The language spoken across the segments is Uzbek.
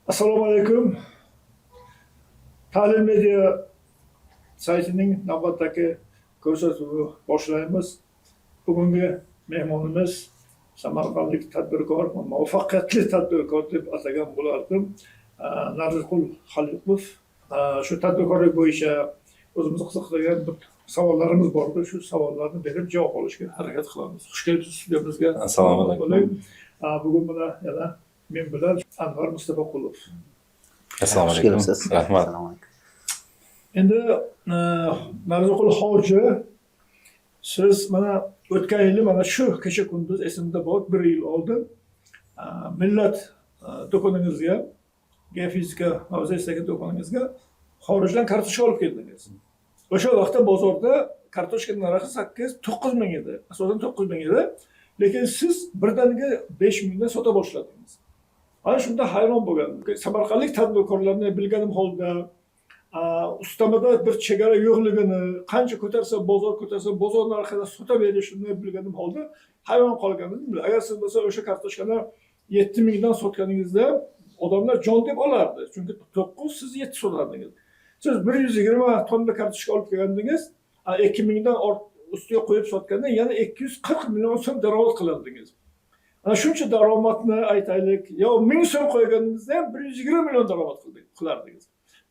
Assalomu alaykum. Ta'lim Media saytining navbatdagi ko'rsatuvini boshlaymiz. Bugungi mehmonimiz samarqandlik tadbirkor va muvaffaqiyatli tadbirkor deb atagan bo'lardim. Narziqul Xoliqov. Shu tadbirkorlik bo'yicha o'zimizni qiziqtirgan bir savollarimiz bor edi. Shu savollarni berib javob olishga harakat qilamiz. Xush kelibsiz studiyamizga. Assalomu alaykum. Bugun mana yana men bilan Anvar Mustafaqulov. Assalomu Xush alaykum. kelibsiz. Rahmat. Assalomu alaykum. Endi Narziqul hoji, siz mana o'tgan yili, mana shu kecha kunduz esimda bor, bir yil oldin Millat do'koningizga, Geofizika mavzesidagi do'koningizga xorijdan kartoshka olib keldingiz. O'sha vaqtda bozorda kartoshka narxi 8-9 ming edi, asosan 9 ming edi, lekin siz birdaniga 5 mingdan sota boshladingiz. Ana shunda hayron bo'lgandim. Samarqandlik tadbirkorlarni bilganim holda, ustamada bir chegara yo'qligini, qancha ko'tarsa bozor ko'tarsa, bozor narxida sotaverishini bilganim holda hayron qolgan edim. Agar siz bo'lsa o'sha kartoshkani 7 mingdan sotganingizda odamlar jon deb olardi, chunki 9, siz 7 sotardingiz. Siz 120 tonna kartoshka olib kelgandingiz, 2 mingdan ustiga qo'yib sotganda yana 240 million so'm daromad qilardingiz. Ana shuncha daromadni, aytaylik, yo 1000 so'm qo'yganingizda ham 120 million daromad qilardingiz.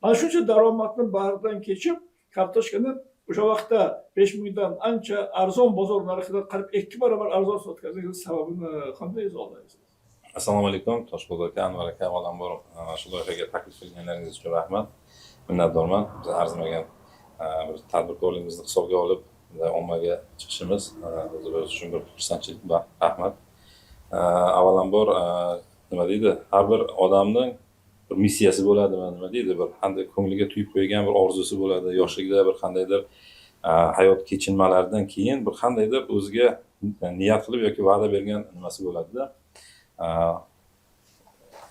Mana shuncha daromadni bag'ridan kechib, kartoshkani o'sha vaqtda 5 mingdan ancha arzon, bozor narxidan qariyb 2 barobar arzon sotganingizni sababini qanday izohlaysiz? Assalomu alaykum, Toshpo'lat aka, Anvar aka, avvalambor shu loyihaga taklif qilganlaringiz uchun rahmat. Minnatdorman. Biz arzimagan bir tadbirkorligimizni hisobga olib, bunday ommaga chiqishimiz o'zi uchun bir xursandchilik va rahmat. Avvalambor, nima deydi, har bir odamning bir missiyasi bo'ladimi, nima deydi, bir qanday ko'ngliga tuyib qo'ygan bir orzusi bo'ladi. Yoshligida bir qandaydir hayot kechinmalaridan keyin bir qandaydir o'ziga niyat qilib yoki va'da bergan nimasi bo'ladida.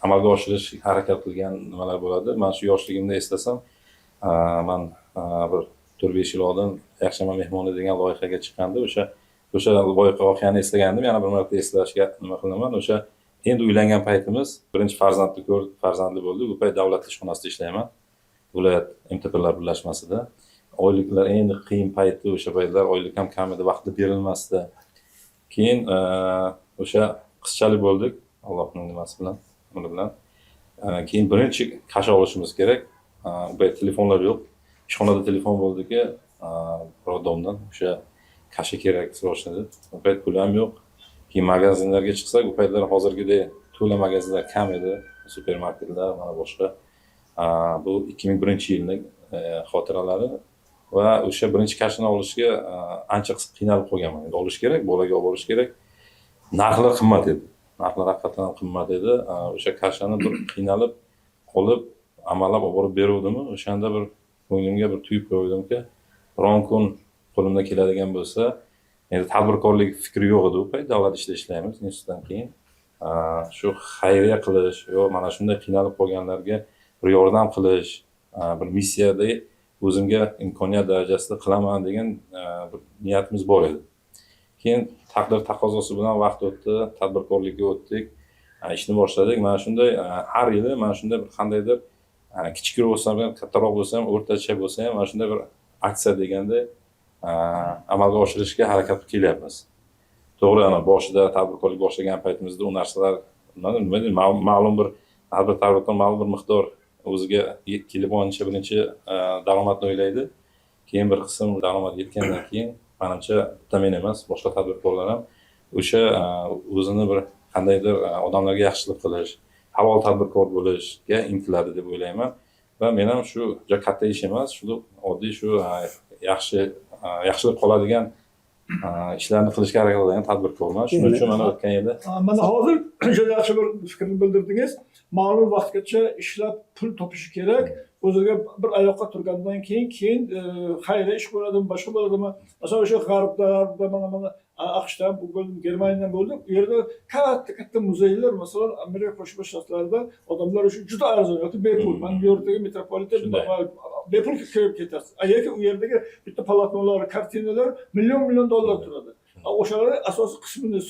Amalga oshirish harakat qilgan nimalar bo'ladi. Man shu yoshligimda eslasam, man bir 4-5 yil oldin "Yakshanba mehmoni" degan loyihaga chiqqanda, o'sha loyiha, voqeani eslagandim. Yana bir marta eslashga nima qilaman. O'sha endi uylangan paytimiz, birinchi farzandni ko'rdik, farzandli bo'ldik. U payt davlat ishxonasida ishlayman, viloyat MTPlar birlashmasida. Oyliklar endi qiyin payti, o'sha paytlar oylik ham kam edi, vaqtida berilmasdi. Keyin o'sha qizchali bo'ldik, Allohning nimasi bilan, amri bilan. Keyin birinchi kasha olishimiz kerak. U payt telefonlar yo'q, ishxonada telefon bo'ldiki, роддом dan o'sha kasha kerak срочно deb. U payt pul ham yo'q. Keyin magazinlarga chiqsak, u paytlar hozirgidek to'la magazinlar kam edi, supermarketlar, mana boshqa. Bu 2001-yilning xotiralari va o'sha birinchi kashani olishga ancha qiynalib qolganman. Endi olish kerak, bolaga olib borish kerak. Narxlar qimmat edi, narxlar haqiqatdan ham qimmat edi. O'sha kashani bir qiynalib olib, amallab olib borib beruvdimu, o'shanda bir ko'nglimga bir tuyib qo'ydimki, biron kun qo'limdan keladigan bo'lsa, endi tadbirkorlik fikri yo'q edi u payt, davlat ishida ishlaymiz institutdan keyin, shu xayriya qilish yo mana shunday qiynalib qolganlarga bir yordam qilish, bir missiyada o'zimga imkoniyat darajasida qilaman degan bir niyatimiz bor edi. Keyin taqdir taqozosi bilan vaqt o'tdi, tadbirkorlikka o'tdik, ishni boshladik. Mana shunday har yili mana shunday bir qandaydir, kichikroq bo'lsa ham, kattaroq bo'lsa ham, o'rtacha bo'lsa ham, mana shunday bir aksiya deganday amalga oshirishga harakat qilib kelyapmiz. To'g'ri, ana boshida tadbirkorlik boshlagan paytimizda u narsalar, nima deydi, ma'lum bir, har bir tadbirkor ma'lum bir miqdor o'ziga kelib olguncha birinchi daromadni o'ylaydi. Keyin bir qism daromad yetgandan keyin, manimcha, bitta men emas, boshqa tadbirkorlar ham o'sha o'zini bir qandaydir odamlarga yaxshilik qilish, halol tadbirkor bo'lishga intiladi deb o'ylayman. Va men ham shu juda katta ish emas, shu oddiy, shu yaxshi, yaxshilik qoladigan ishlarni qilishga harakat qiladigan tadbirkorman. Shuning uchun mana o'tgan yili Mana hozir juda yaxshi bir fikrni bildirdingiz. Ma'lum vaqtgacha ishlab pul topishi kerak. O'ziga bir oyoqqa turgandan keyin xayriya ish bo'ladimi, boshqa bo'ladimi? Masalan, o'sha g'arbda, mana AQShda bo'ldim, Germaniyadan bo'ldim. U yerda katta katta muzeylar, masalan, Amerika Qo'shma Shtatlarida odamlar uchun juda arzon yoki bepul. Mana Nyu Yorkdagi Metropoliten bepul kirib ketasiz. Yoki u yerdagi bitta polotnolar, kartinalar million million dollar turadi. O'shalarni asosiy qismini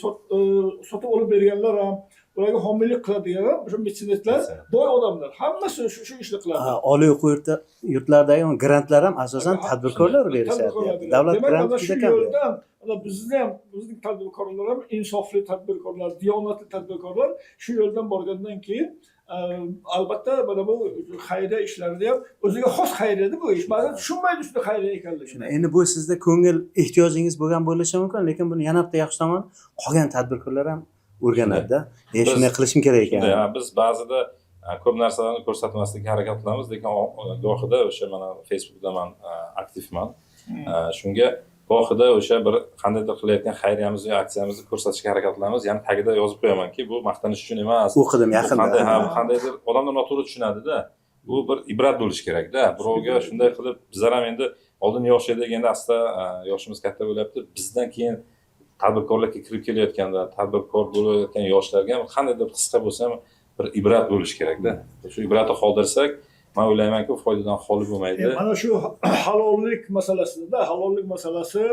sotib olib berganlar ham ularni Bularga homiylik qiladigan ham o'sha metsenatlar, boy odamlar. Hammasi shu ishni qiladi. Ha, oliy o'quv yurtlaridagi grantlar ham asosan tadbirkorlar berishadi. Tadbirkorlar beradi. Davlat Demak, granti mana juda shu kam. yo'ldan mana bizni ham, bizning tadbirkorlar ham insofli tadbirkorlar, diyonatli tadbirkorlar shu yo'ldan borgandan keyin albatta mana bu xayriya ishlarida ham o'ziga xos xayriyada bu ish. Ba'zan tushunmaydi shuni xayriya ekanligini. Shuni, endi bu sizda ko'ngil ehtiyojingiz bo'lgan bo'lishi mumkin, lekin buni yana bitta yaxshi tomoni, qolgan tadbirkorlar ham o'rganadida. Shunday qilishim kerak ekan. Shunday, ha, biz ba'zida ko'p narsalarni ko'rsatmaslikka harakat qilamiz, lekin gohida o'sha mana Facebookda man aktivman. Shunga gohida o'sha bir qandaydir qilayotgan xayriyamizni yo aksiyamizni ko'rsatishga harakat qilamiz. Ya'ni tagida yozib qo'yamanki, bu maqtanish uchun emas. O'qidim Bu yaqinda. qanday, ha, bu qandaydir odamlar noto'g'ri tushunadida. Bu bir ibrat bo'lishi kerakda. Birovga shunday qilib bizlar ham endi oldin yosh edik, endi asta yoshimiz katta bo'lyapti. Bizdan keyin tadbirkorlikka kirib kelayotganda, tadbirkor bo'layotgan yoshlarga ham qandaydir qisqa bo'lsa ham bir ibrat bo'lishi kerakda. Shu ibratni qoldirsak, man o'ylaymanki, foydadan xoli bo'lmaydi. Mana shu halollik masalasida, halollik masalasi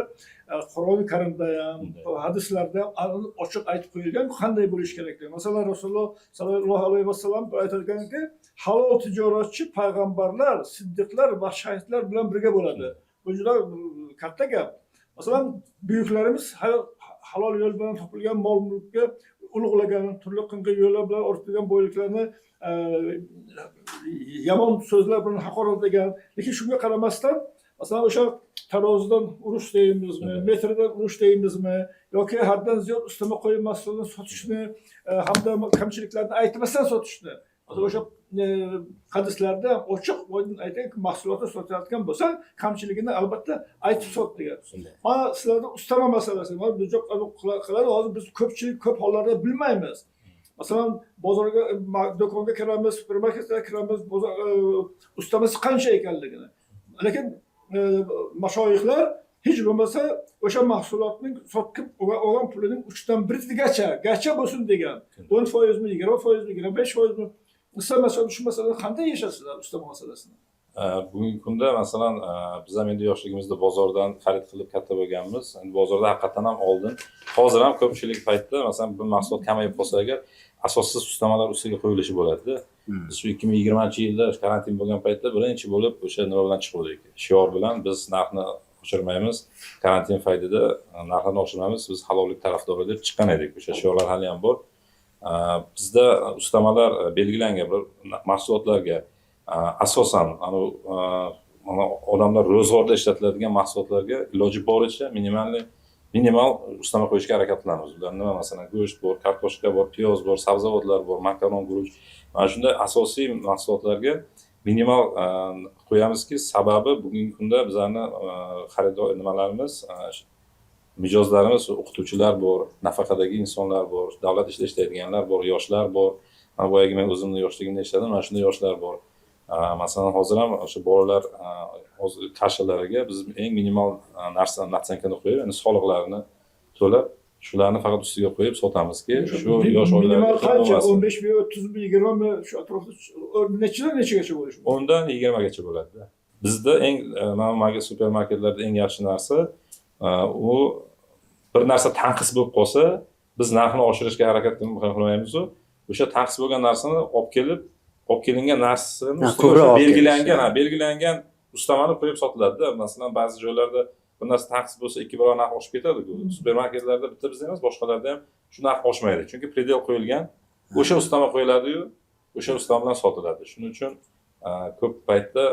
Qur'oni Karimda ham, hadislarda ham ochiq aytib qo'yilgan, qanday bo'lishi kerakligi. Masalan, Rasululloh sallallohu alayhi vasallam aytganki, halol tijoratchi payg'ambarlar, siddiqlar va shahidlar bilan birga bo'ladi. Bu juda katta gap. Masalan, buyuklarimiz halol yo'l bilan topilgan mol mulkka ulug'lagan, turli qinqin yo'llar bilan orttirgan boyliklarni yomon so'zlar bilan haqoratlagan. Lekin shunga qaramasdan, masalan, o'sha tarozidan urush deymizmi, metrdan urush deymizmi yoki haddan ziyod ustama qo'yib mahsulotni sotishni hamda kamchiliklarni aytmasdan sotishni. Masalan, o'sha hadislarda ochiq oydin aytgan, mahsulotni sotayotgan bo'lsang, kamchiligini albatta aytib sot degan. Mana sizlarda ustama masalasi, mana biz qiladi, hozir biz ko'pchilik ko'p hollarda bilmaymiz. Masalan, bozorga, do'konga kiramiz, supermarketga kiramiz, bozor ustamasi qancha ekanligini. Lekin mashoyixlar hech bo'lmasa o'sha mahsulotning sotib olgan pulining 1/3gacha gacha bo'lsin degan. 10%mi, 20%mi, 25%mi? Ustama shu masalani qanday yechasizlar, ustama masalasini? Bugungi kunda masalan, biz ham endi yoshligimizda bozordan xarid qilib katta bo'lganmiz. Endi bozorda haqiqatdan ham oldin, hozir ham ko'pchilik paytda masalan bir mahsulot kamayib qolsa agar, asossiz ustamalar ustiga qo'yilishi bo'ladida. Biz shu 2020-yilda karantin bo'lgan paytda birinchi bo'lib o'sha nima bilan chiqdik? Shior bilan: biz narxni oshirmaymiz, karantin paytida narxlarni oshirmaymiz, biz halollik tarafdori deb chiqqan edik. O'sha shiorlar hali ham bor. Bizda ustamalar belgilangan bir mahsulotlarga, asosan anavi mana odamlar ro'zg'orda ishlatiladigan mahsulotlarga iloji boricha minimal ustama qo'yishga harakat qilamiz. Ular nima, masalan, go'sht bor, kartoshka bor, piyoz bor, sabzavotlar bor, makaron, guruch. Mana shunday asosiy mahsulotlarga minimal qo'yamizki, sababi bugungi kunda bizlarni xaridor nimalarimiz, mijozlarimiz o'qituvchilar bor, nafaqadagi insonlar bor, davlat ishida ishlaydiganlar bor, yoshlar bor. Mana boyagi men o'zimni yoshligimda ishladim, mana shunday yoshlar bor. Masalan, hozir ham o'sha bolalar hozir kassalariga biz eng minimal narsa наценка ni qo'yib, ya'ni soliqlarini to'lab, shularni faqat ustiga qo'yib sotamizki, shu yosh Minimal oilalarga qiyin qancha? bo'lmasin. 15 mi, 30 mi, 20 mi, shu atrofda nechidan nechagacha bo'lishi mumkin? 10dan 20gacha bo'ladida. Bizda eng mana supermarketlarda eng yaxshi narsa, u bir narsa tanqis bo'lib qolsa, biz narxini oshirishga harakat qilmaymizu. O'sha tanqis bo'lgan narsani olib kelib, olib kelingan narsani Ha, ustiga ko'proq o'sha olib kelish. Belgilangan, ha, belgilangan ustamani qo'yib sotiladida. Masalan, ba'zi joylarda bir narsa tanqis bo'lsa, ikki barobar narx oshib ketadi-ku. Supermarketlarda bitta bizda emas, boshqalarda ham shu narx oshmaydi. Chunki предел qo'yilgan, o'sha ustama qo'yiladi-yu, o'sha ustama bilan sotiladi. Shuning uchun ko'p paytda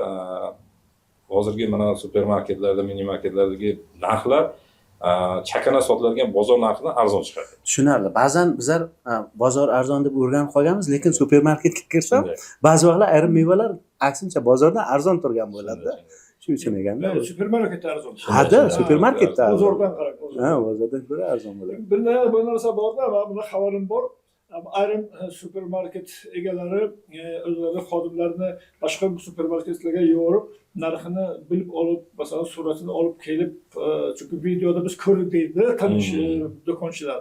hozirgi mana supermarketlarda, mini marketlardagi narxlar chakana sotiladigan bozor narxidan arzon chiqadi. Tushunarli. Ba'zan bizlar bozor arzon deb o'rganib qolganmiz, lekin supermarketga kirsam, Shunday, ba'zi vaqtlar ayrim mevalar aksincha bozordan arzon turgan bo'ladida. Shunday. Shu uchun ekanda. Supermarketda arzon. Hada, Shunday. supermarketda arzon. Bozordan qarang, bozordan. Ha, bozordan ko'ra arzon bo'ladi. Bir narsa borda, man buni xabarim bor. Ayrim supermarket egalari o'zlari xodimlarini boshqa supermarketlarga yuborib, narxini bilib olib, masalan, suratini olib kelib, chunki videoda biz ko'rdik deydi tanish do'konchilar.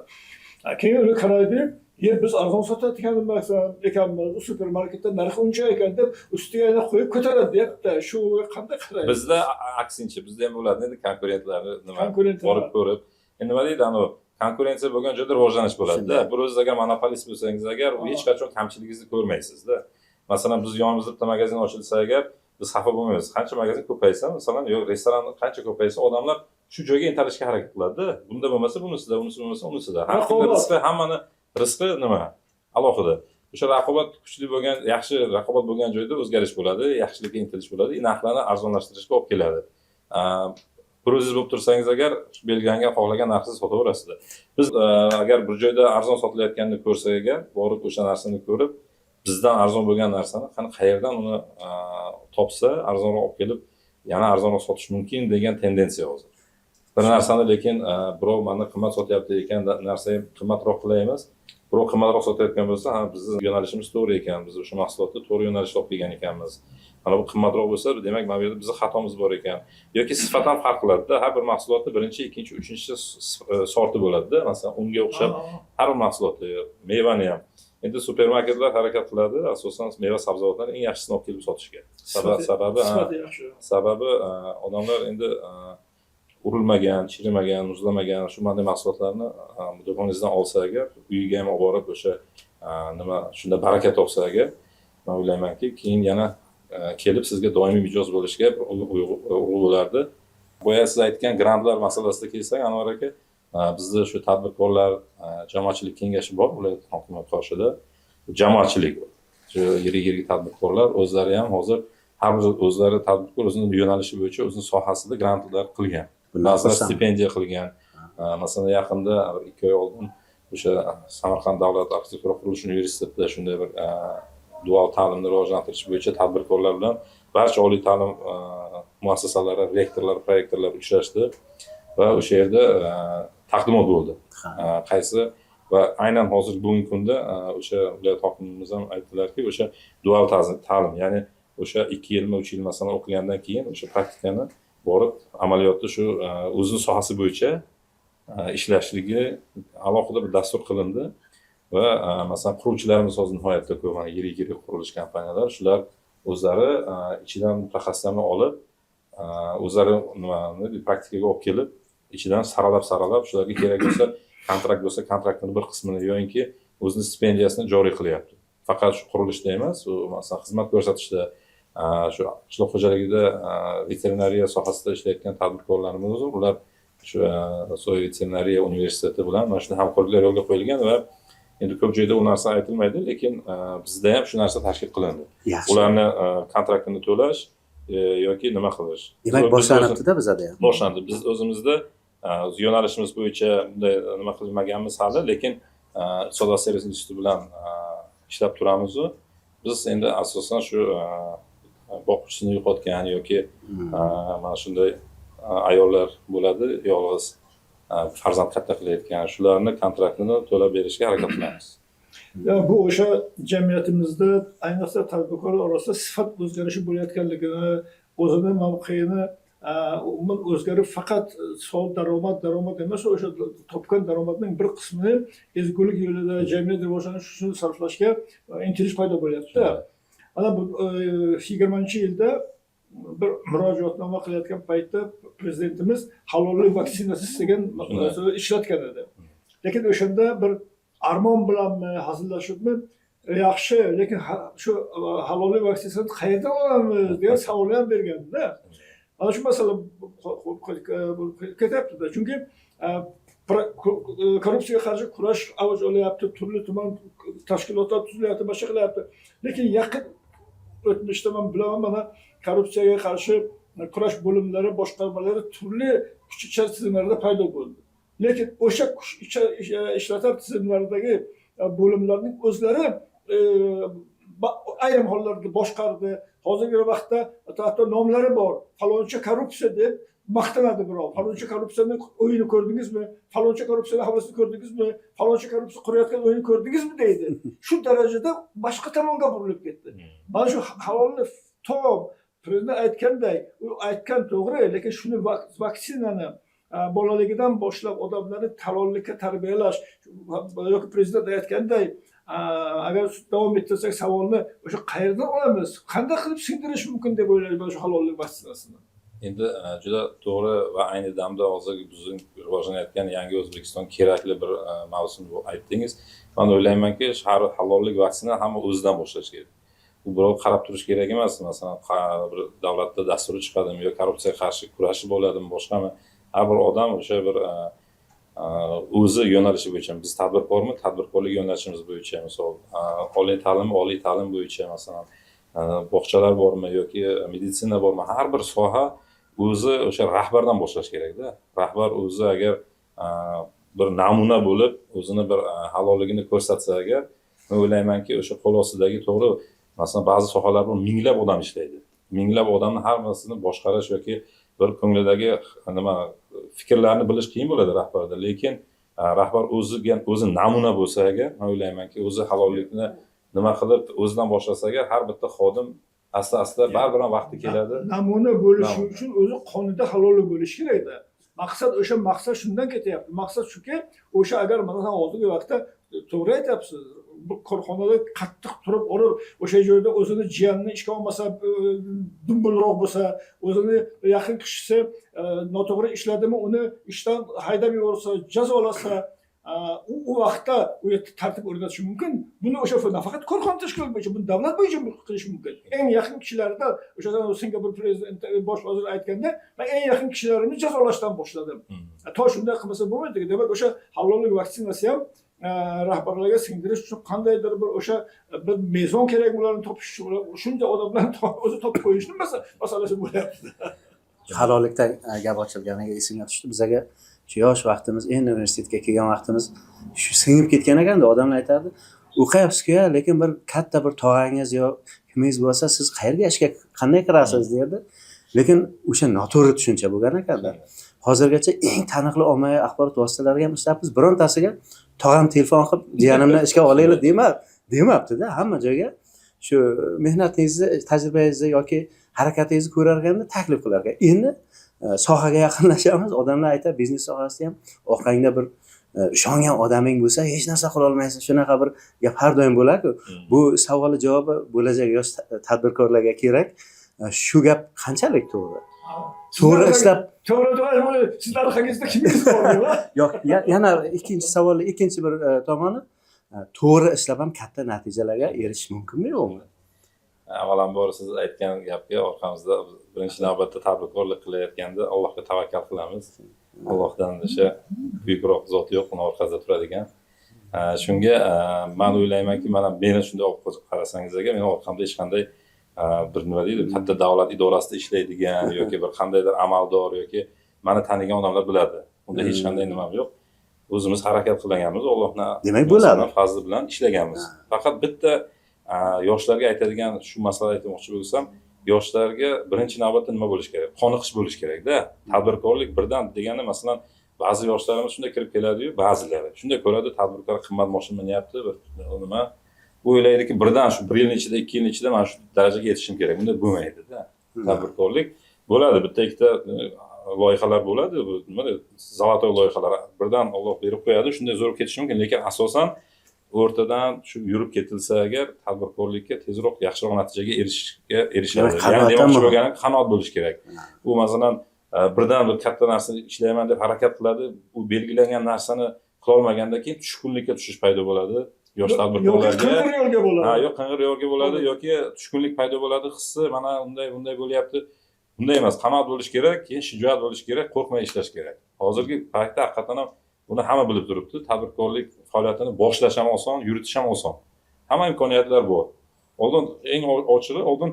Keyin uni qaraydi, ye, biz arzon sotayotgan masalan ekanmiz, u supermarketda narxi uncha ekan deb ustiga yana qo'yib ko'taradi deyapti. Shu qanday qaraysiz? Bizda aksincha, bizda ham bo'ladi endi konkurentlarni nima Konkurentlar. borib ko'rib, endi nima deydi anavi Konkurensiya bo'lgan joyda rivojlanish bo'ladida. Shunday. Bir o'zingiz agar monopolist bo'lsangiz agar, hech qachon kamchiligingizni ko'rmaysizda. Masalan, biz yonimizda bitta magazin ochilsa agar, biz xafa bo'lmaymiz. Qancha magazin ko'paysa, masalan, yo'q, restoran qancha ko'paysa, odamlar shu joyga intilishga harakat qiladida. Bunda bo'lmasa bunisida, unisi bo'lmasa unisida. Har kimni Raqobat. rizqi, hammani rizqi nima? Alohida. O'sha raqobat kuchli bo'lgan, yaxshi raqobat bo'lgan joyda o'zgarish bo'ladi, yaxshilikka intilish bo'ladi, narxlarni arzonlashtirishga olib keladi. Bir o'zingiz bo'lib tursangiz agar, shu belgilangan xohlagan narxingizni sotaverasizlar. Biz agar bir joyda arzon sotilayotganini ko'rsak agar, borib o'sha narsani ko'rib, bizdan arzon bo'lgan narsani qani qayerdan uni topsa, arzonroq olib kelib, yana arzonroq sotish mumkin degan tendensiya hozir. Bir narsani lekin birov mana qimmat sotyapti ekan, narsa ham qimmatroq qilay emas. Birov qimmatroq sotayotgan bo'lsa, ha, bizni yo'nalishimiz to'g'ri ekan, biz o'sha mahsulotni to'g'ri yo'nalishda olib kelgan ekanmiz. Mana bu qimmatroq bo'lsa, demak, mana bu yerda bizni xatomiz bor ekan. Yoki sifat ham farq qiladida, har bir mahsulotni birinchi, ikkinchi, uchinchi sorti bo'ladida. Masalan, unga o'xshab har bir mahsulotni, mevani ham. Endi supermarketlar harakat qiladi, asosan meva sabzavotlarni eng yaxshisini olib kelib sotishga. Sababi, ha, Sifati yaxshi. Sababi odamlar endi urilmagan, chirimagan, muzlamagan shu mana mahsulotlarni do'koningizdan olsa agar, uyiga ham olib borib o'sha nima shunda baraka topsa agar, man o'ylaymanki, keyin yana kelib sizga doimiy mijoz bo'lishga bir urg'u bo'lardi. Boya siz aytgan grantlar masalasida kelsak, Anvar aka, bizda shu tadbirkorlar jamoatchilik kengashi bor viloyat hokimiyati qoshida. Jamoatchilik, shu yirik yirik tadbirkorlar o'zlari ham hozir har bir o'zlari tadbirkor o'zini yo'nalishi bo'yicha o'zini sohasida grantlar qilgan. Bundan Ba'zilar xursandman. stipendiya qilgan. Masalan, yaqinda bir 2 oy oldin o'sha Samarqand davlat arxitektura qurilish universitetida shunday bir dual ta'limni rivojlantirish bo'yicha tadbirkorlar bilan barcha oliy ta'lim muassasalari rektorlari, prorektorlar uchrashdi va o'sha yerda taqdimot bo'ldi. Qaysi va aynan hozir bugungi kunda o'sha viloyat hokimimiz ham aytdilarki, o'sha dual ta'lim, ya'ni o'sha 2 yilmi, 3 yil masalan o'qigandan keyin o'sha praktikani borib amaliyotda shu o'zini sohasi bo'yicha ishlashligi alohida bir dastur qilindi va masalan, quruvchilarimiz hozir nihoyatda ko'p, mana yirik yirik qurilish kompaniyalari, shular o'zlari ichidan mutaxassislarni olib, o'zlari nimani praktikaga olib kelib, ichidan saralab saralab shularga kerak bo'lsa kontrakt bo'lsa kontraktini bir qismini yoyinki o'zini stipendiyasini joriy qilyapti. Faqat shu qurilishda emas, u masalan xizmat ko'rsatishda, shu qishloq xo'jaligida, veterinariya sohasida ishlayotgan tadbirkorlarimiz, ular shu Soy veterinariya universiteti bilan mana shunday hamkorliklar yo'lga qo'yilgan va endi ko'p joyda u narsa aytilmaydi, lekin bizda ham shu narsa tashkil qilindi. Yaxshi. Ularni kontraktini to'lash yoki nima qilish. Demak, boshlanibdida bizada ham. Boshlandi. Biz o'zimizda o'z yo'nalishimiz bo'yicha bunday nima qilmaganmiz hali, lekin iqtisodiyot va servis instituti bilan ishlab turamizu. Biz endi asosan shu boquvchisini yo'qotgan yoki mana shunday ayollar bo'ladi, yolg'iz farzand katta qilayotgan, shularni kontraktini to'lab berishga harakat qilamiz. Ya bu o'sha jamiyatimizda, ayniqsa tadbirkorlar orasida sifat o'zgarishi bo'layotganligini, o'zini mavqeini umuman o'zgarib, faqat sof daromad daromad emas, o'sha topgan daromadning bir qismini ezgulik yo'lida, jamiyat rivojlanishi uchun sarflashga intilish paydo bo'lyapti. Mana bu 20-yilda bir murojaatnoma qilayotgan paytda prezidentimiz halollik vaksinasi degan so'zni ishlatgan edi. Lekin o'shanda bir armon bilanmi, hazillashibmi, yaxshi, lekin shu halollik vaksinasini qayerdan olamiz degan savolni ham berganda, mana shu masala ketyaptida. Chunki korrupsiyaga qarshi kurash avj olyapti, turli tuman tashkilotlar tuzilyapti, boshqa qilyapti, lekin yaqin o'tmishda man bilaman, mana korrupsiyaga qarshi kurash bo'limlari, boshqarmalari turli kuch ichar tizimlarda paydo bo'ldi, lekin o'sha kuch ishlatar tizimlardagi bo'limlarning o'zlari ayrim hollarda boshqardi. Hozirgi vaqtda hatto nomlari bor, falonchi korrupsiya deb maqtanadi birov. Falonchi korrupsiyani o'yini ko'rdingizmi, falonchi korrupsiyani havasini ko'rdingizmi, falonchi korrupsiya qurayotgan o'yini ko'rdingizmi deydi. Shu darajada boshqa tomonga burilib ketdi. Mana shu halolni tom prezident aytganday, u aytgan to'g'ri, lekin shuni vaksinani bolaligidan boshlab odamlarni halollikka tarbiyalash yoki prezident aytganday, agar davom ettirsak savolni, o'sha qayerdan olamiz, qanday qilib singdirish mumkin deb o'ylayman shu halollik vaksinasini. Endi juda to'g'ri va ayni damda hozir bizning rivojlanayotgan yangi O'zbekiston kerakli bir mavsum bu aytdingiz. Man o'ylaymanki, halollik vaksina hamma o'zidan boshlash kerak. Bu birov qarab turish kerak emas. Masalan, bir davlatda dasturi chiqadimi yo korrupsiyaga qarshi kurashi bo'ladimi, boshqami? Har bir odam o'sha bir o'zi yo'nalishi bo'yicha, biz tadbirkormi, tadbirkorlik yo'nalishimiz bo'yicha, misol, oliy ta'lim, oliy ta'lim bo'yicha, masalan, bog'chalar bormi yoki meditsina bormi, har bir soha o'zi o'sha rahbardan boshlash kerakda. Rahbar o'zi agar bir namuna bo'lib, o'zini bir halolligini ko'rsatsa agar, men o'ylaymanki, o'sha qo'l ostidagi to'g'ri, masalan, ba'zi sohalar bor, minglab odam ishlaydi. Minglab odamni hammasini boshqarish yoki bir ko'nglidagi nima fikrlarni bilish qiyin bo'ladi rahbarda, lekin rahbar o'ziga o'zi namuna bo'lsa agar, men o'ylaymanki, o'zi halollikni nima qilib o'zidan boshlasa agar, har bitta xodim asta asta baribir ham vaqti keladi. Namuna bo'lishi Namuna. uchun o'zi qonida halollik bo'lishi kerakda. Maqsad, o'sha maqsad shundan ketyapti. Maqsad shuki, o'sha agar masalan hozirgi vaqtda to'g'ri aytyapsiz, bu korxonada qattiq turib olib o'sha joyda o'zini jiyanini ishga olmasa, dumbilroq bo'lsa, o'zini yaqin kishisi noto'g'ri ishladimi, uni ishdan haydab yuborsa, jazolasa, u vaqtda u yerda tartib o'rnatishi mumkin. Buni o'sha nafaqat korxona tashkilot bo'yicha, buni davlat bo'yicha qilish mumkin. Eng yaqin kishilarda, o'sha Singapur prezidenti, bosh vaziri aytganda, "Men eng yaqin kishilarimni jazolashdan boshladim." To shunday qilmasa bo'lmaydi. Demak, o'sha halollik vaksinasi ham rahbarlarga singdirish uchun qandaydir bir o'sha bir mezon kerak ularni topish uchun. Shuncha odamlarni o'zi topib qo'yishni masalasi bo'lyapti. Halollikdan gap ochilganiga esimga tushdi, bizaga shu yosh vaqtimiz, endi universitetga kelgan vaqtimiz shu singib ketgan ekanda. Odamlar aytardi: "O'qiyapsizku, lekin bir katta bir tog'angiz yo kimingiz bo'lsa, siz qayerga ishga qanday kirasiz?" derdi. Lekin o'sha noto'g'ri tushuncha bo'lgan ekanda. Hozirgacha eng taniqli ommaviy axborot vositalariga ham ishlayapmiz, birontasiga "Tog'am telefon qilib, jiyanimni ishga olinglar" demabdida. Hamma joyga shu mehnatingizni, tajribangizni yoki harakatingizni ko'rar ekanda, taklif qilar ekan. Endi sohaga yaqinlashamiz, odamlar aytadi, biznes sohasida ham orqangda bir ishongan odaming bo'lsa, hech narsa qilolmaysan, shunaqa bir gap har doim bo'larku. Bu savolni javobi bo'lajak yosh tadbirkorlarga kerak. Shu gap qanchalik to'g'ri? To'g'ri ishlab To'g'ri, sizni orqangizda kimingiz bor deb, ha? Yo'q, yana ikkinchi savolni ikkinchi bir tomoni: to'g'ri ishlab ham katta natijalarga erishish mumkinmi, yo'qmi? Avvalambor, siz aytgan gapga orqamizda birinchi navbatda tadbirkorlik qilayotganda Allohga tavakkal qilamiz. Allohdan o'sha buyukroq zot yo'q uni orqasida turadigan. Shunga man o'ylaymanki, mana meni shunday olib qarasangiz agar, meni orqamda hech qanday bir nima deydi, katta davlat idorasida ishlaydigan yoki bir qandaydir amaldor yoki mani tanigan odamlar biladi, unda hech qanday nimam yo'q. O'zimiz harakat qilganmiz, Allohni Demak, bo'ladi. fazli bilan ishlaganmiz. Faqat bitta yoshlarga aytadigan shu masala aytmoqchi bo'lsam, yoshlarga birinchi navbatda nima bo'lishi kerak? Qoniqish bo'lishi kerakda. Tadbirkorlik birdan degani, masalan, ba'zi yoshlarimiz shunday kirib keladiyu, ba'zilari shunday ko'radi, tadbirkor qimmat moshina minyapti, bir nima, u o'ylaydiki, birdan shu bir yilni ichida, 2 yilni ichida mana shu darajaga yetishim kerak. Bunday bo'lmaydida. Tadbirkorlik bo'ladi, bitta ikkita loyihalar bo'ladi, bu nima deydi, золотой loyihalar, birdan Olloh berib qo'yadi, shunday zo'r ketishi mumkin. Lekin asosan o'rtadan shu yurib ketilsa agar, tadbirkorlikka tezroq, yaxshiroq natijaga erishishga erishadi. Demak, Ya'ni qanoat ham demoqchi muhim. bo'lganim, qanoat bo'lishi kerak. U masalan birdan bir katta narsa ishlayman deb harakat qiladi, u belgilangan narsani qilolmagandan keyin tushkunlikka tushish paydo bo'ladi yosh Yoki tadbirkorlarga. qing'ir yo'lga bo'ladi. Ha, yo'q, qing'ir yo'lga bo'ladi yoki tushkunlik paydo bo'ladi hissi, mana unday bunday bo'lyapti. Bunday emas, qanoat bo'lishi kerak, keyin shijoat bo'lishi kerak, qo'rqmay ishlash kerak. Hozirgi paytda haqiqatdan ham buni hamma bilib turibdi, tadbirkorlik faoliyatini boshlash ham oson, yuritish ham oson, hamma imkoniyatlar bor. Oldin, eng ochig'i, oldin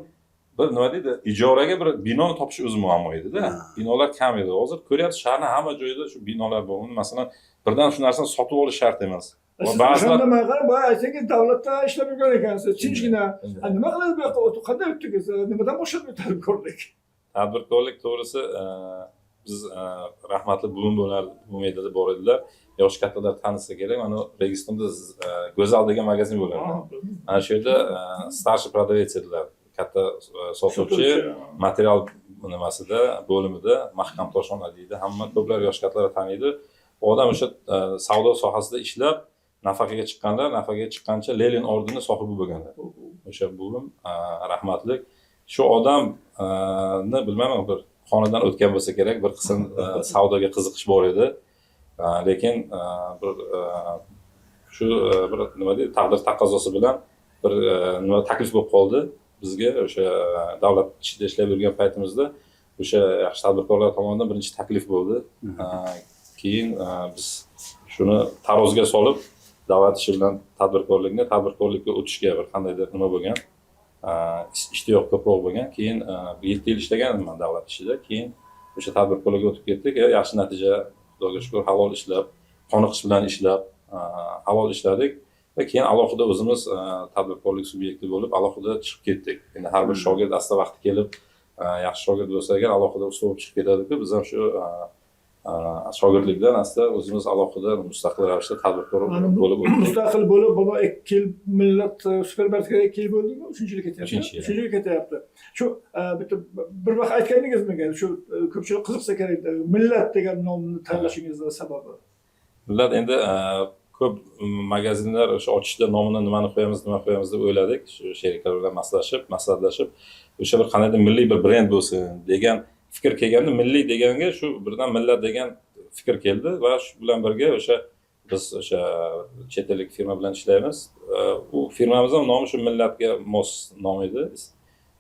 bir nima deydi, ijaraga bir binoni topish o'zi muammo edida, binolar kam edi. Hozir ko'ryapsiz, shaharni hamma joyida shu binolar bor. Uni masalan birdan shu narsani sotib olish shart emas. Va Siz ba'zilar o'shanda man qarab, boya aytsangiz, davlatda ishlab yurgan ekansiz tinchgina. Ha, nima qiladi bu yoqqa o'tib, qanday o'tdingiz, nimadan boshladi tadbirkorlik? Tadbirkorlik, to'g'risi, biz rahmatli buvim bo'lar, buvim edilar, bor edilar, yoshi kattalar tanisa kerak. Mana Registonda Go'zal degan magazin bo'lardi. Ana shu yerda старший продавец edilar, katta sotuvchi, material nimasida, bo'limida. Mahkam Toshxona deydi, hamma, ko'plar, yoshi kattalar taniydi. U odam o'sha savdo sohasida ishlab nafaqaga chiqqanlar, nafaqaga chiqqancha Lenin ordeni sohibi bo'lganlar o'sha buvim, rahmatli. Shu odamni bilmayman, bir Xonadan o'tgan bo'lsa kerak, bir qism savdoga qiziqish bor edi. Lekin bir shu bir nima deydi, taqdir taqozosi bilan bir nima taklif bo'lib qoldi bizga. O'sha davlat ishida ishlab yurgan paytimizda o'sha yaxshi tadbirkorlar tomonidan birinchi taklif bo'ldi. Keyin biz shuni taroziga solib, davlat ishi bilan tadbirkorlikni, tadbirkorlikka o'tishga bir qandaydir nima bo'lgan, ishtiyoq ko'proq bo'lgan. Keyin 7 yil ishlaganman davlat ishida, keyin o'sha tadbirkorlikka o'tib ketdik. Yaxshi natija, xudoga shukur, halol ishlab, qoniqish bilan ishlab, halol ishladik va keyin alohida o'zimiz tadbirkorlik subyekti bo'lib, alohida chiqib ketdik. Endi har bir shogird asta vaqti kelib, yaxshi shogird bo'lsa agar, alohida usta bo'lib chiqib ketadiku. Biz ham shu shogirdlikdan asta o'zimiz alohida mustaqil ravishda tadbirkor bo'lib o'tdik. Mustaqil bo'lib, buni 2 yil Millat supermarketga 2 yil bo'ldimi, uchinchi yil ketyapti? Uchinchi yil. Uchinchi yil ketyapti. Shu bitta bir vaqt aytgandingiz menga, shu ko'pchilik qiziqsa kerak, Millat degan nomni tanlashingizni sababi. Millat endi ko'p magazinlar o'sha ochishda nomini nimani qo'yamiz, nima qo'yamiz deb o'yladik. Shu sheriklar bilan maslahatlashib, o'sha bir qandaydir milliy bir brend bo'lsin degan fikr kelganda, milliy deganga shu birdan Millat degan fikr keldi va shu bilan birga o'sha biz o'sha chet ellik firma bilan ishlaymiz. U firmamiz ham nomi shu Millatga mos nom edi.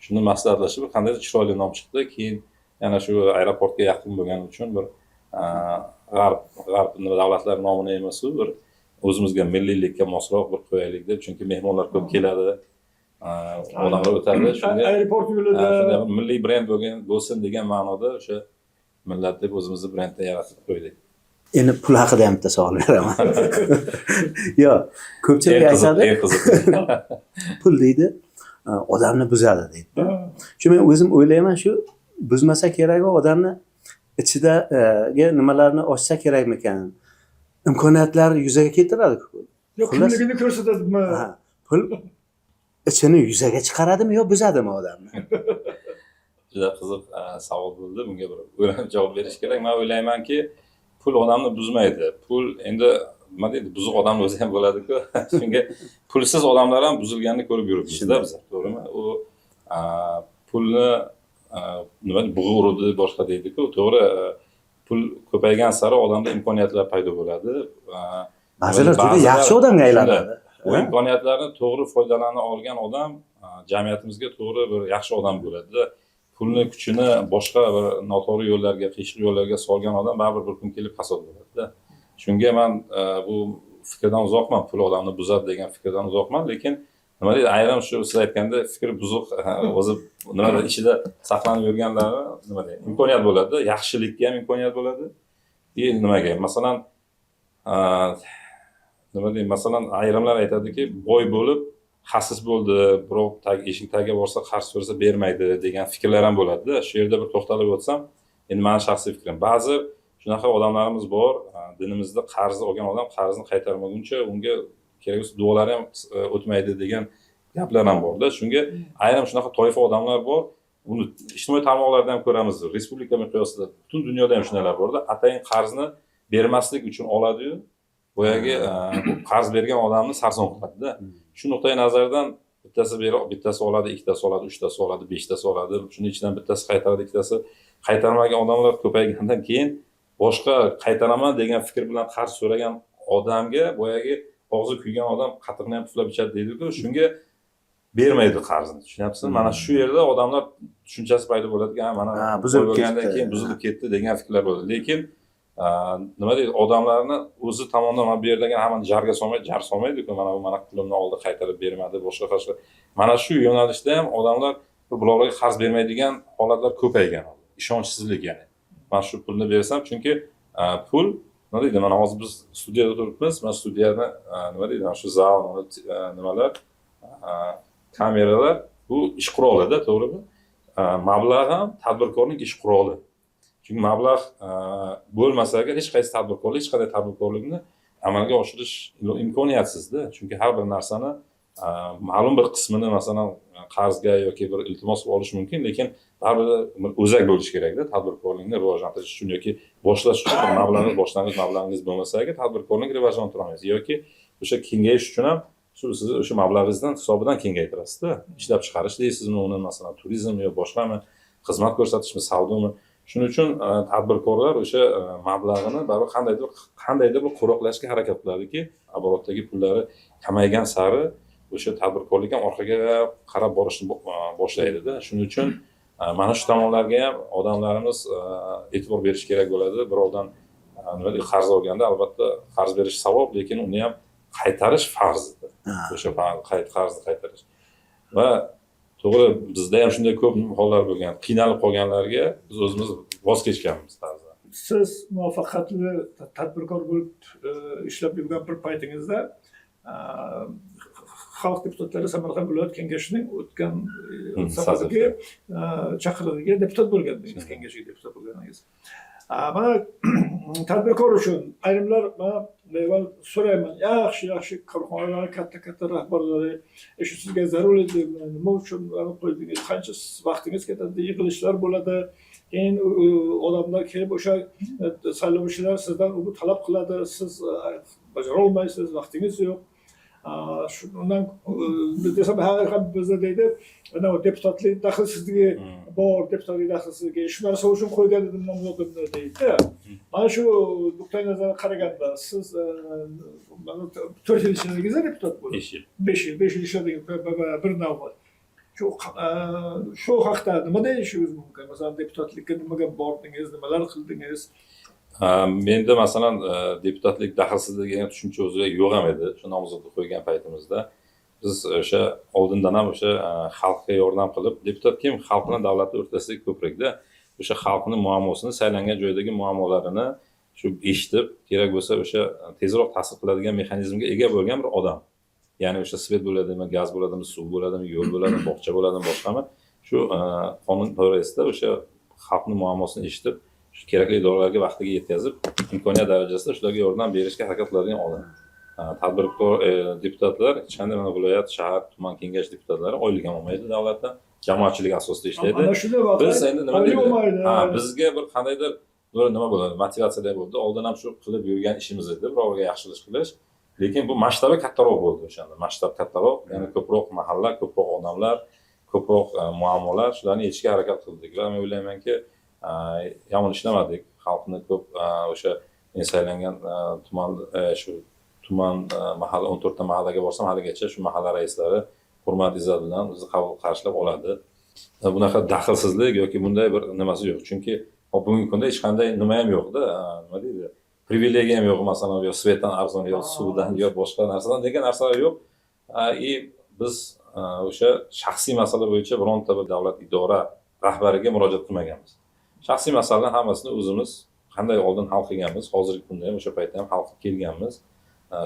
Shuni maslahatlashib, qandaydir chiroyli nom chiqdi. Keyin yana shu aeroportga yaqin bo'lgani uchun bir g'arb davlatlar nomini emas, u bir o'zimizga, milliylikka mosroq bir qo'yaylik deb, chunki mehmonlar ko'p keladi, odamlar o'tadi, shunga Aeroport yo'lida. Shunday bir milliy brend bo'lgan bo'lsin degan ma'noda o'sha Millat deb o'zimizni brendni yaratib qo'ydik. Endi pul haqida ham bitta savol beraman. Yo'q, ko'pchilik Eng qiziq, aytadi, eng qiziq. pul deydi, odamni buzadi deydi. Shu men o'zim o'ylayman, shu buzmasa kerak, u odamni ichidagi nimalarni ochsa kerakmikan, imkoniyatlar yuzaga keltiradi. Yo'q, Xullas- kimligini ko'rsatadimi? Ha, pul ichini yuzaga chiqaradimi yo buzadimi odamni? Juda qiziq savol bo'ldi. Bunga bir o'ylanib javob berish kerak. Man o'ylaymanki, pul odamni buzmaydi. Pul endi nima deydi, buzuq odamni o'zi ham bo'ladiku. Shunga pulsiz odamlar ham buzilganini ko'rib yuribmizda Shunday. biz, to'g'rimi? U pulni nima deydi, bug'i urdi boshqa deydiku, to'g'ri. Pul ko'paygan sari odamda imkoniyatlar paydo bo'ladi. Ba'zilar juda Ba'zilar- yaxshi odamga aylanadi. U imkoniyatlarni to'g'ri foydalana olgan odam jamiyatimizga to'g'ri bir yaxshi odam bo'ladida. Pulni kuchini boshqa bir noto'g'ri yo'llarga, qiyshiq yo'llarga solgan odam baribir bir kun kelib fasod bo'ladida. Shunga man bu fikrdan uzoqman, pul odamni buzadi degan fikrdan uzoqman. Lekin nima deydi, ayrim shu siz aytganda fikr buzuq, o'zi nima deydi, ichida saqlanib yurganlari, nima deydi, imkoniyat bo'ladi, yaxshilikka ham imkoniyat bo'ladi и nimaga, masalan, nima deyman, masalan, ayrimlar aytadiki, boy bo'lib xasis bo'ldi, birov eshik tagiga borsa, qarz so'rasa bermaydi degan fikrlar ham bo'ladida. Shu yerda bir to'xtalib o'tsam, endi mani shaxsiy fikrim, ba'zi shunaqa odamlarimiz bor, dinimizda qarz olgan odam qarzni qaytarmaguncha unga kerak bo'lsa duolari ham o'tmaydi degan gaplar ham borda. Shunga ayrim shunaqa toifa odamlar bor, buni ijtimoiy tarmoqlarda ham ko'ramiz, respublika miqyosida, butun dunyoda ham shundaylar borda, atayin qarzni bermaslik uchun oladiyu, boyagi bu qarz bergan odamni sarson qiladida. Shu nuqtai nazardan bittasi bittasi oladi, ikkitasi oladi, uchtasi oladi, beshtasi oladi, shuni ichidan bittasi qaytaradi, ikkitasi qaytarmagan odamlar ko'paygandan keyin boshqa qaytaraman degan fikr bilan qarz so'ragan odamga boyagi og'zi kuygan odam qatiqni ham puflab ichadi deydiku, shunga bermaydi qarzini, tushunyapsizmi? Mana shu yerda odamlar tushunchasi paydo bo'ladiki, ha, mana Ha, buzilib boy bo'lgandan ketdi. keyin buzilib ketdi degan fikrlar bo'ladi. Lekin nima deydi, odamlarni o'zi tomonidan mana bu yerdagi hammani jarga solmaydi, jar solmaydiku, mana bu mana pulimni oldi, qaytarib bermadi, boshqa boshqa. Mana shu yo'nalishda ham odamlar birovlarga qarz bermaydigan holatlar ko'paygan, ishonchsizlik, ya'ni mana shu pulni bersam, chunki pul nima deydi, mana hozir biz studiyada turibmiz, mana studiyani nima deydi, mana shu zal, mana nimalar, kameralar, bu ish qurolida, to'g'rimi? Mablag' ham tadbirkorning ish quroli, chunki mablag' bo'lmasa agar, hech qaysi tadbirkorlik, hech qanday tadbirkorlikni amalga oshirish imkoniyatsizda, chunki har bir narsani ma'lum bir qismini, masalan, qarzga yoki bir iltimos qilib olish mumkin, lekin baribir bir o'zak bo'lishi kerakda tadbirkorlikni rivojlantirish uchun yoki boshlash uchun bir mablag'ingiz, boshlang'ich mablag'ingiz bo'lmasa agar, tadbirkorlik rivojlantira olmaysiz yoki o'sha kengayish uchun ham shu sizni o'sha mablag'ingizdan hisobidan kengaytirasizda, ishlab chiqarish deysizmi uni, masalan, turizm yo boshqami, xizmat ko'rsatishmi, savdomi. Shuning uchun tadbirkorlar o'sha mablag'ini baribir qandaydir bir qo'riqlashga harakat qiladiki, оборот dagi pullari kamaygan sari o'sha tadbirkorlik ham orqaga qarab borishni boshlaydida. Shuning uchun mana shu tomonlarga ham odamlarimiz e'tibor berish kerak bo'ladi. Birovdan nima deydi, qarz olganda albatta qarz berish savob, lekin uni ham qaytarish farz. O'sha qarzni qaytarish. Va to'g'ri, bizda ham shunday ko'p hollar bo'lgan. Qiynalib qolganlarga biz o'zimiz voz kechganmiz qarzdan. Siz muvaffaqiyatli tadbirkor bo'lib ishlab yurgan bir paytingizda xalq deputatlari Samarqand viloyat kengashining o'tgan safardagi chaqirig'iga deputat bo'lgandingiz, kengashiga deputat bo'lgandingiz. Mana tadbirkor uchun ayrimlar, mana avval so'rayman, yaxshi yaxshi korxonalar katta katta rahbarlari, shu sizga zarur edi, nima uchun qo'ydingiz, qancha vaqtingiz ketadi, yig'ilishlar bo'ladi, keyin odamlar kelib o'sha saylovchilar sizdan u talab qiladi, siz bajara olmaysiz, vaqtingiz yo'q. Undan desam, ha, bizda deydi, deputatlik daxlsizligi bor, deputatlik daxlsizligi, shu narsa uchun qo'ygan edim nomzodimni deydi. Mana shu nuqtai nazardan qaraganda siz mana 4 yil ishladingiz deputat bo'lib. 5 yil. 5 yil, 5 yil ishladingiz bir navbat. Shu haqda nima deyishingiz mumkin? Masalan, deputatlikka nimaga bordingiz, nimalar qildingiz? Menda masalan deputatlik daxlsizligi degan tushuncha o'zi yo'q ham edi. Shu nomzodni qo'ygan paytimizda biz o'sha oldindan ham o'sha xalqqa yordam qilib, deputat kim? Xalq bilan davlatni o'rtasidagi ko'prikda o'sha xalqni muammosini, saylangan joydagi muammolarini shu eshitib, kerak bo'lsa o'sha tezroq ta'sir qiladigan mexanizmga ega bo'lgan bir odam. Ya'ni o'sha свет bo'ladimi, gaz bo'ladimi, suv bo'ladimi, yo'l bo'ladimi, bog'cha bo'ladimi, boshqami, shu qonun doirasida o'sha xalqni muammosini eshitib, shu kerakli idoralarga vaqtiga yetkazib, imkoniyat darajasida shularga yordam berishga harakat qiladigan odam. Tadbirkor deputatlar hech qanday mana viloyat, shahar, tuman kengash deputatlari oylik ham olmaydi davlatdan, jamoatchilik asosida ishlaydi. Ana shunda Biz endi nima oylik deydi? olmaydi. Ha, bizga bir qandaydir bir nima bo'ladi, motivatsiyaday bo'ldi. Oldin ham shu qilib yurgan ishimiz edi, birovga yaxshilik qilish. Lekin bu masshtabi kattaroq bo'ldi o'shanda. Masshtab kattaroq, ya'ni ko'proq mahalla, ko'proq odamlar, ko'proq muammolar, shularni yechishga harakat qildik. Va men o'ylaymanki, yomon ishlamadik. Xalqni ko'p o'sha men saylangan tuman, shu tuman, mahalla, 14 ta mahallaga borsam, haligacha shu mahalla raislari hurmat izzat bilan bizni qabul qarshilab oladi. Bunaqa daxlsizlik yoki bunday bir nimasi yo'q. Chunki hop bugungi kunda hech qanday nima ham yo'qda, nima deydi? Privilegiya ham yo'q, masalan, yo свет dan arzon, yo suvdan, yo boshqa narsadan degan narsalar yo'q. И biz o'sha shaxsiy masala bo'yicha bironta bir davlat idora rahbariga murojaat qilmaganmiz. Shaxsiy masalalarni hammasini o'zimiz qanday oldin hal qilganmiz, hozirgi kunda ham o'sha paytda ham hal qilib kelganmiz.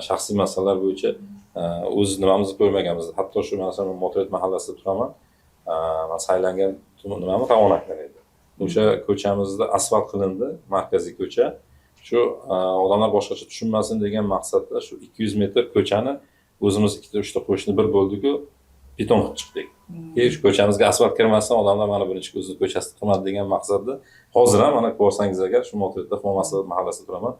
Shaxsiy masalalar bo'yicha o'z nimamizni ko'rmaganmiz. Hatto shu masalan Motret mahallasida turaman. Man saylangan nimami Ravonaklar edi. O'sha ko'chamizda asfalt qilindi, markaziy ko'cha. Shu odamlar boshqacha tushunmasin degan maqsadda shu 200 metr ko'chani o'zimiz ikkita uchta qo'shni bir bo'ldik-ku, beton qilib chiqdik. Keyin shu ko'chamizga asfalt kirmasdan odamlar mana birinchi o'zini ko'chasida qilmadi degan maqsadda hozir ham mana ko'rsangiz agar shu Motretda Xumo mahallasida turaman.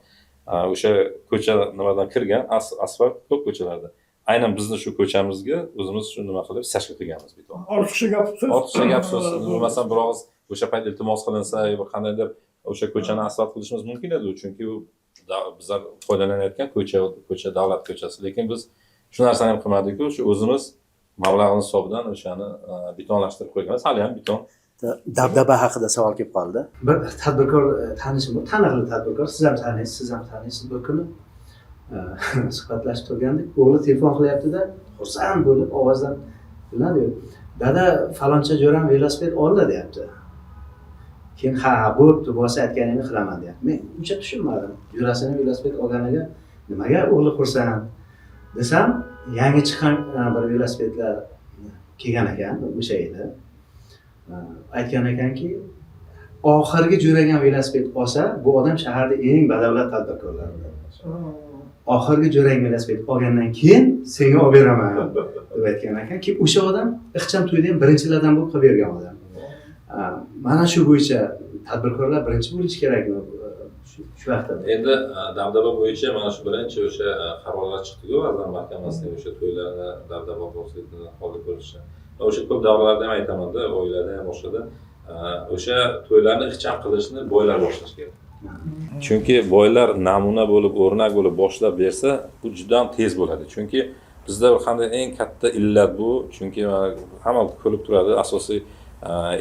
O'sha ko'cha nimadan kirgan asfalt ko'p ko'chalarda. Aynan bizni shu ko'chamizga o'zimiz shu nima qilib sashka qilganmiz beton. Ortiqcha gap so'z. Ortiqcha gap so'z. Bo'lmasam bir og'iz o'sha payt iltimos qilinsa, bir qandaydir o'sha ko'chani asfalt qilishimiz mumkin edi, chunki u bizlar foydalanayotgan ko'cha davlat ko'chasi, lekin biz shu narsani ham qilmadik-ku, shu o'zimiz mablag'imiz hisobidan o'shani betonlashtirib qo'yganmiz, hali ham beton. Dabdaba haqida savol kelib qoldi. Bir tadbirkor tanishim bor, taniqli tadbirkor, siz ham taniysiz, siz ham taniysiz. Bir kuni suhbatlashib turgandik, o'g'li telefon qilyapti-da, xursand bo'lib ovozdan bilinadi, dada faloncha jo'ram velosiped oldi deyapti. Keyin ha bo'pti, bo'lsa aytganingni qilaman deyapti. Men uncha tushunmadim. Jo'rasini velosiped olganiga nimaga o'g'li xursand desam, yangi chiqqan bir velosipedlar kelgan ekan o'sha yili. Aytgan ekanki, oxirgi jo'ragan velosiped olsa, bu odam shaharda eng badavlat tadbirkorlardan. Oxirgi jo'ragan velosiped olgandan keyin senga olib beraman deb aytgan ekan. Keyin o'sha odam ixcham to'yda ham birinchilardan bo'lib qilib bergan odam. Mana shu bo'yicha tadbirkorlar birinchi bo'lishi kerakmi shu vaqtda? Endi dabdaba bo'yicha mana shu birinchi o'sha qarorlar chiqdi-ku, Vazirlar Mahkamasining o'sha to'ylarni dabdaba bo'lishini, holda ko'rishi. O'sha ko'p davralarda ham aytamanda, oilada ham boshqada O'sha to'ylarni ixcham qilishni boylar boshlash kerak. Chunki boylar namuna bo'lib, o'rnak bo'lib boshlab bersa, bu juda ham tez bo'ladi. Chunki bizda qanday eng katta illat bu, chunki hamma ko'rib turadi, asosiy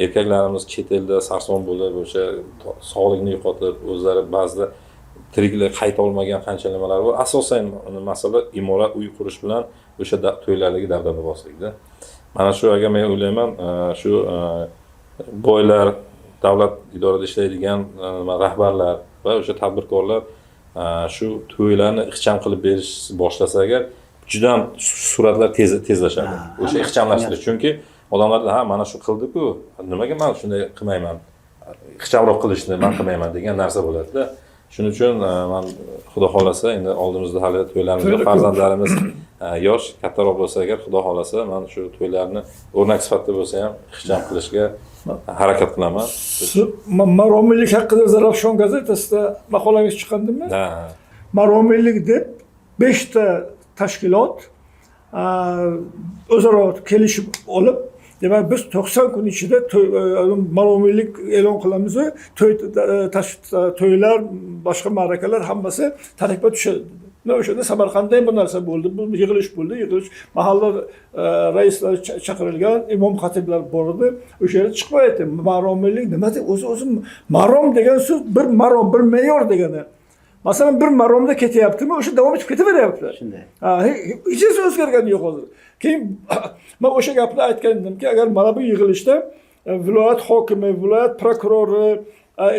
erkaklarimiz chet elda sarson bo'lib, o'sha sog'lig'ini yo'qotib, o'zlari ba'zida tiriklar qayta olmagan qancha nimalar bor. Asosan masala imorat, uy qurish bilan o'sha to'ylardagi dabdababozlikda. Mana shu agar men o'ylayman, shu boylar, davlat idorada ishlaydigan rahbarlar va o'sha tadbirkorlar shu to'ylarni ixcham qilib berish boshlasa agar, juda ham suratlar tezlashadi. O'sha ixchamlashtirish. Chunki odamlarda ha, mana shu qildi-ku, nimaga man shunday qilmayman? Ixchamroq qilishni man qilmayman degan narsa bo'ladi-da. Shuning uchun man xudo xohlasa endi oldimizda hali to'ylarimiz bor, farzandlarimiz yosh, kattaroq bo'lsa agar, xudo xohlasa man shu to'ylarni o'rnak sifatida bo'lsa ham ixcham qilishga harakat qilaman. Maromiylik haqida Zarafshon gazetasida maqolangiz chiqqandimi? Ha. Maromiylik deb 5 ta tashkilot o'zaro kelishib olib, demak, biz 90 kun ichida maromiylik e'lon qilamiz, to'y to'ylar, boshqa ma'rakalar hammasi tartibga tushadi. Mana o'shanda Samarqandda ham bu narsa bo'ldi. Bu yig'ilish bo'ldi. Yig'ilish mahalla raislari chaqirilgan, imom xatiblar bor edi. O'sha yerda chiqib aytdi. Maromiylik nima deb o'zi marom degan so'z bir marom, bir me'yor degani. Masalan, bir maromda ketyaptimi, o'sha davom etib ketaveryapti. Shunday. Ha, hech narsa o'zgargani yo'q hozir. Keyin man o'sha gapni aytgan edimki, agar mana bu yig'ilishda viloyat hokimi, viloyat prokurori,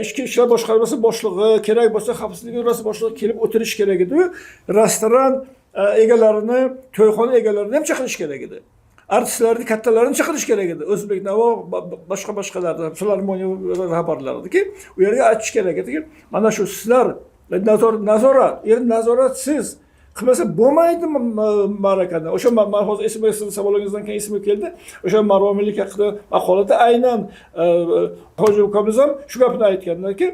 ichki ishlar boshqarmasi boshlig'i, kerak bo'lsa xavfsizlik idorasi boshlig'i kelib o'tirish kerak edi. Restoran egalarini, to'yxona egalarini ham chaqirish kerak edi. Artistlarni kattalarini chaqirish kerak edi. O'zbek Navo, boshqa boshqalarni, filarmoniya rahbarlaridiki, u yerga aytish kerak ediki, mana shu sizlar nazorat, endi nazoratsiz qilmasa bo'lmaydi ma'rakani. O'sha man hozir esimga, sizni savolingizdan keyin esimga keldi. O'sha maromiylik haqida maqolada aynan hoji ukamiz ham shu gapni aytganlarki,